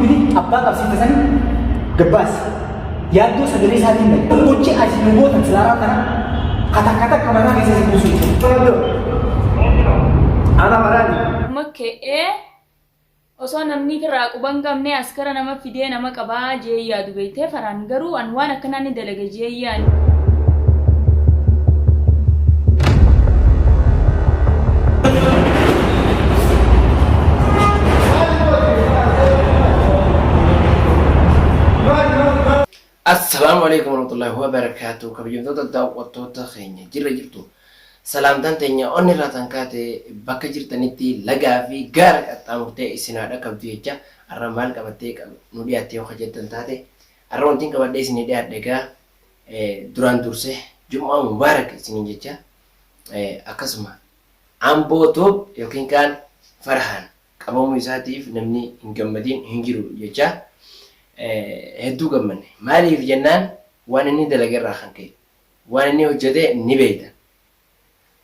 Bilbili abbaa qabsiifte sanii gabbaasi. Yaaddoo sagalee isaatiin bane. Gochi ati nu gootan silaaraa tana katakka takka mataa keessa si buusuu jechuudha. Ana maraani. Amma ka'ee osoo namni irraa quba hin qabne askara nama fidee nama qabaa jee yaadu beektee faraan garuu an waan akkanaa ni dalaga jee yaadu. Assalaamu alaikum warahmatullahi wabarakaatu. Kabajamtoota daawwattoota keenya jirra jirtu. Salaamtaan teenya onni irraa tan kaate bakka jirtanitti lagaa fi gaara qaxxaamurtee isin haa dhaqqabdu jecha har'a maal qabattee nu dhiyaatte yoo ka jettan taate har'a wantiin qabadhee isinii dhiyaadhe egaa duraan dursee Jum'aa Mubaarak isiniin jecha akkasuma Amboo Tube yookiin kaan Farhaan qabamuu isaatiif namni hin gammadin hin jiru jecha hedduu gammanne. Maaliif jennaan waan inni dalage irraa kan ka'e. Waan inni hojjete ni beektan.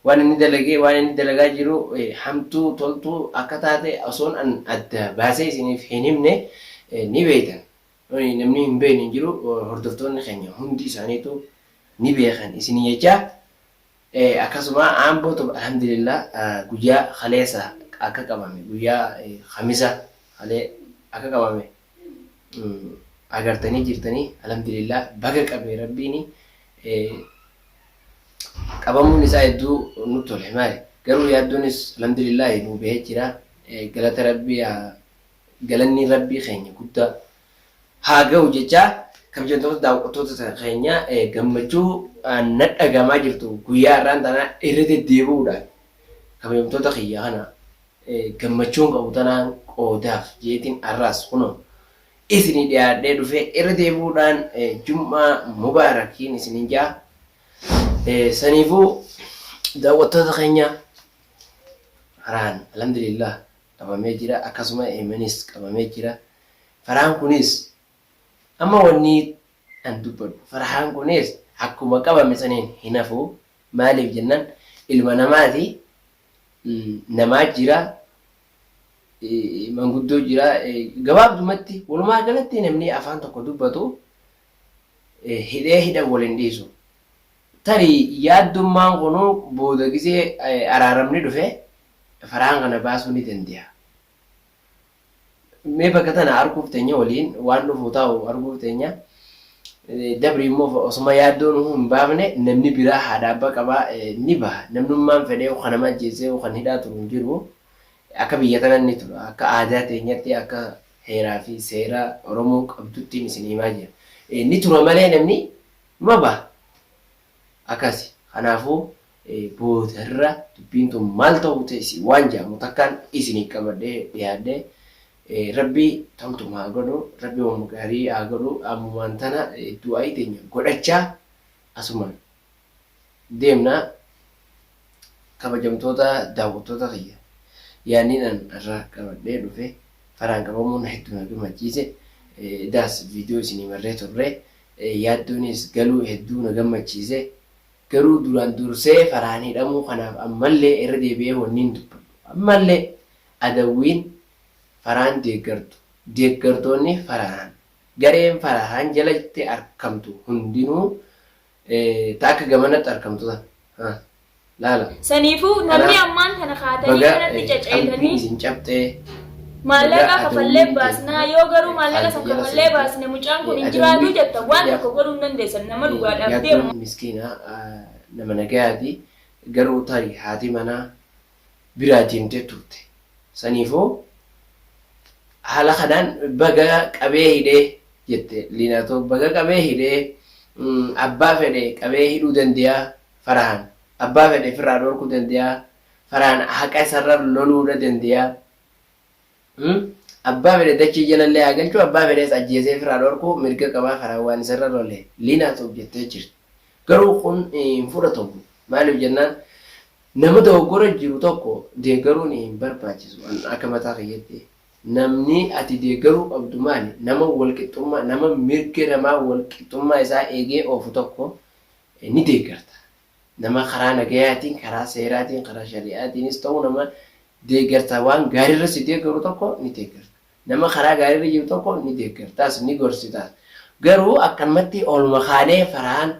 Waan inni dalage waan inni dalagaa jiru hamtuu toltuu akka taate osoon an adda baasee isiniif hin himne ni beektan. Namni hin beekne hin jiru hordoftoonni keenya hundi isaaniitu ni beekan isinii jecha. Akkasuma Amboo Tube alhamdulillah guyyaa kaleessa akka qabame guyyaa kamisa kalee akka qabame agartanii jirtanii alhamdulillah baga qabe rabbiini qabamuun isaa hedduu nu tole maali garuu yaaddoonis alhamdulillah nu bahee jira galata rabbii Galanni Rabbii keenya guddaa haa gahu jechaa kabajamtoota daawwattoota keenya gammachuu na dhagahamaa jirtu guyyaa har'aan tanaa irra deddeebi'uudhaan kabajamtoota kiyya kana gammachuun qabu tanaan qoodaaf jeetiin har'aas kunoo isinii dhiyaadhee dhufee irra deebi'uudhaan jum'aa mubaarakiin isiniin ja'a. Saniifuu daawwattoota keenya haraan alhamdulillah qabamee jira akkasuma Eemanis qabamee jira Farhaan kunis amma wanni an dubbadhu Farhaan kunis akkuma qabame saniin hin hafu maaliif jennan ilma namaati namaa jira manguddoo jira gabaabdumatti walumaa galatti namni afaan tokko dubbatu hidhee hidhan wal hin dhiisu tarii yaaddummaan kunuu booda gisee araaramni dhufe Farhaan kana baasuu ni dandeya. Mee bakka tana arguuf teenya waliin waan dhufu taa'u arguuf teenya. Dabri immoo osuma yaaddoon hin baafne namni biraa haadha abba qabaa ni baha. Namnummaan fedhee kan nama ajjeesee kan hidhaa turu hin jiru. Akka biyya tana ni tura. Akka aadaa teenyatti akka heeraa fi seera Oromoon qabduttiin isin himaa jira. Ni tura malee namni numa baha. Akkasi. Kanaafuu boodarra dubbiin tun maal ta'uu teessi waan jedhamu takkaan isinii qabadhee dhiyaadhe. Rabbi toltuma haa godhu, Rabbi wamma gaarii haa godhu. Ammumaan tana du'aa'ii teenya godhachaa asumaan deemna. Kabajamtoota daawwattoota kiyya yaanniin an irra qabadhee dhufe faraan qabamuun hedduu na gammachiise. Daas viidiyoo isinii marree turre. Yaaddoonis galuu hedduu na gammachiise. Garuu duraan dursee Farhaan hidhamuu kanaaf ammallee irra deebi'ee wannin dubbadhu ammallee Adawwiin Farhaan deeggartu, deeggartoonni Farhaan, gareen Farhaan jalatti arkamtu hundinuu ta akka gamanatti arkamtu tana. Laala. Saniifuu namni Kanaaf ammaan tana kaatanii baga kanatti qalbiin caceetanii isin cabxee baga maallaqa kafallee adawwiin baasnaa teenya yoo garuu maallaqa san qalbii jala kafallee seente baasne mucaan kun hin jiraatuu adawwii jettan waan fakkeenyaaf tokko godhuu hin dandeessan nama dhugaadhaaf deemu. Yaaddoon miskiina nama nagayaati garuu tari haati manaa biraa deemtee turte saniifuu haala kanaan baga qabee hidhee jette Liinaatoo baga qabee hidhee abbaa fedhe qabee hidhuu dandeyaa Farahan abbaa fedhe firraa dhoorkuu dandeya. Farahan haqa isarra loluudha dandeya. Abbaa fedhe dachii jalallee haa galchu, abbaa fedhes ajjeesee firraa dhoorkuu mirga qaba Farahan waan isarra lole. Liinaa Tube jettee jirti. Garuu kun hin fudhatamu. Maaliif jennaan nama dogoggora jiru tokko deeggaruun hin barbaachisu. Akka mataa kiyyatti. Namni ati deeggaruu qabdu maali? Nama walqixxummaa, nama mirga namaa walqixxummaa isaa eegee oofu tokko ni deeggarta. Nama karaa nagayaatiin, karaa seeraatiin, karaa shari'aatiinis ta'u nama deeggarta waan gaariirra si deeggaru tokko ni deeggarta. Nama karaa gaariirra jiru tokko ni deeggartaas ni gorsitaas. Garuu akkanumatti oluma kaanee Farhaan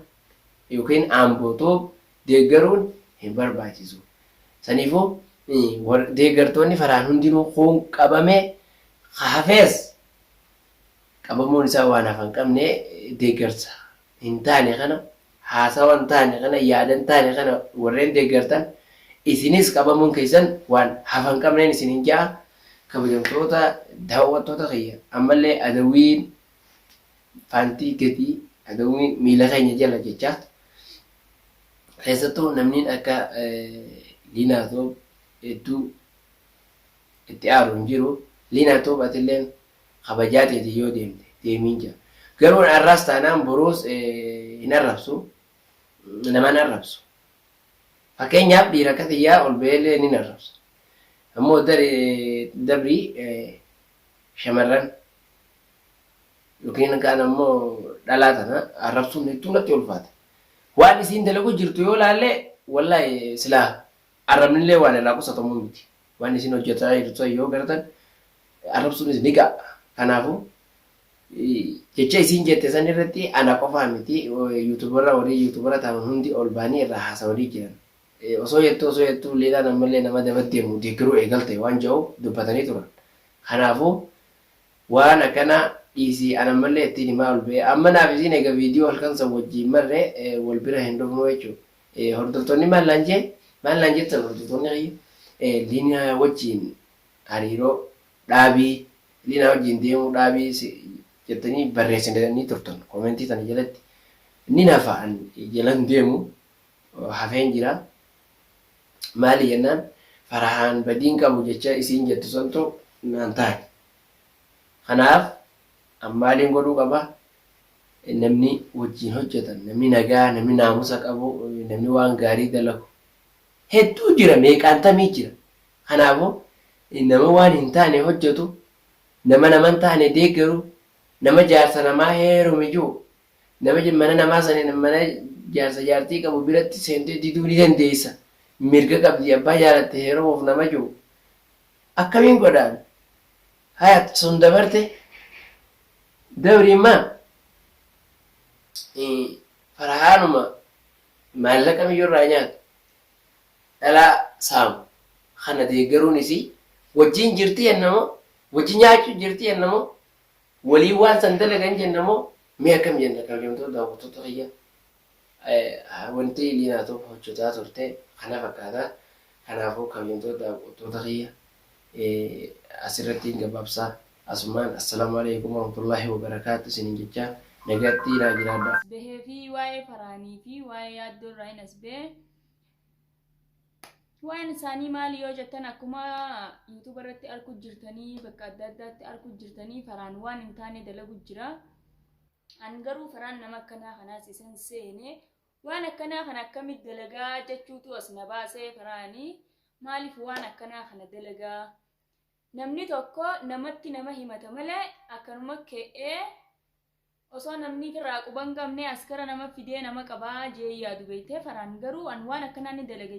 yookiin Amboo Tube deeggaruun hin barbaachisu. Saniifuu deeggartoonni Farhaan hundinuu kuun qabame ka hafees qabamuun isaa waan hafa hin qabne deeggarsa hin taane kana haasawa hin taane kana yaada hin taane kana warreen deeggartan isinis qabamuun keessan waan hafa hin qabneen isinin ja'a. Kabajamtoota daawwattoota kiyya ammallee adawwiin faantii gadii adawwiin miila keenya jala jecha keessattuu namniin akka Liinaa Tube hedduu itti aaru hin jiru. Liinaa Tube atilleen kabajaa teetiin yoo deemte deemiin jira. Garuu arraas taanaan boruus hin arrabsu naman arrabsu. Fakkeenyaaf dhiira akka tiyyaa ol ba'eellee nin arrabsa. Ammoo dabrii shamarran yookiin kaan ammoo dhalaa tana arrabsuun hedduu natti ulfaata. Waan isiin dalagu jirtu yoo laalle wallahi silaa arrabnillee waan irraa qusatamuu miti. Waan isiin hojjetaa jirtu yoo gartan arrabsuunis ni ga'a. Kanaafuu jecha isiin jette san irratti ana qofaa miti yuutubarra warri yuutubara ta'an hundi ol ba'anii irraa haasawanii jiran. Osoo jettuu osoo jettuu Liinaan ammallee nama daba deemu deeggaruu eegalte waan jedhu dubbatanii turan. Kanaafuu waan akkanaa dhiisii an ammallee ittiin himaa ol ba'ee amma naaf isiin eega viidiyoo halkan san wajjiin marre wal bira hin dhufnu jechuudha. Hordoftoonni maal naan jee maal naan jettan hordoftoonni kiyya Liinaa wajjiin hariiroo dhaabii Liinaa wajjiin deemuu dhaabii jettanii barreessitanii turtan koomentii tana jalatti nin hafa an jalan deemu hafeen jira. Maali jennaan Farahaan badiin qabu jecha isiin jettu santu naan taane. Kanaaf an maaliin godhuu qaba? Namni wajjiin hojjetan, namni nagaa, namni naamusa qabu, namni waan gaarii dalagu hedduu jira, meeqaantamii jira. Kanaafuu nama waan hin taane hojjetu, nama nama hin taane deeggaru, nama jaarsa namaa heerumi ji'u Nama mana namaa saniin mana jaarsa jaartii qabu biratti seentee diduu ni dandeessa. Mirga qabdi abbaa jaalatte heerumuuf nama ji'u. Akkamiin godhaan? Haya sun dabarte dabri immaa Farhaanuma maallaqa miyyoo irraa nyaatu dhalaa saamu kana deeggaruun isii wajjin jirti jenna moo wajjin nyaachuu jirti jenna moo Waliin waan san dalagan jenna moo mee akkam jenna kabajamtoota daawwattoota kiyya wanti Liinaa Tube hojjetaa turte kana fakkaata. Kanaafuu kabajamtoota daawwattoota kiyya asirratti hin gabaabsa. Asumaan assalaamu alaikum warahmatullaahi wabarakaatu isiniin jecha nagaatti naa jiraadha. As bahee fi waa'ee faraanii fi waa'ee yaaddoo irraa hin as bahee. Waa'een isaanii maali yoo jettan akkuma YouTube irratti arku jirtanii bakka adda addaatti arku jirtanii faraan waan hin taane dalagu jira. An garuu faraan nama akkanaa kanaas isan seene waan akkanaa kana akkamitti dalagaa jechuutu as na baasee faraanii maaliif waan akkanaa kana dalagaa namni tokko namatti nama himata malee akkanuma ke'ee Osoo namni firraa quba hin qabne askara nama fidee nama qabaa jee yaadu beeytee faraan garuu an waan akkanaa ni dalaga.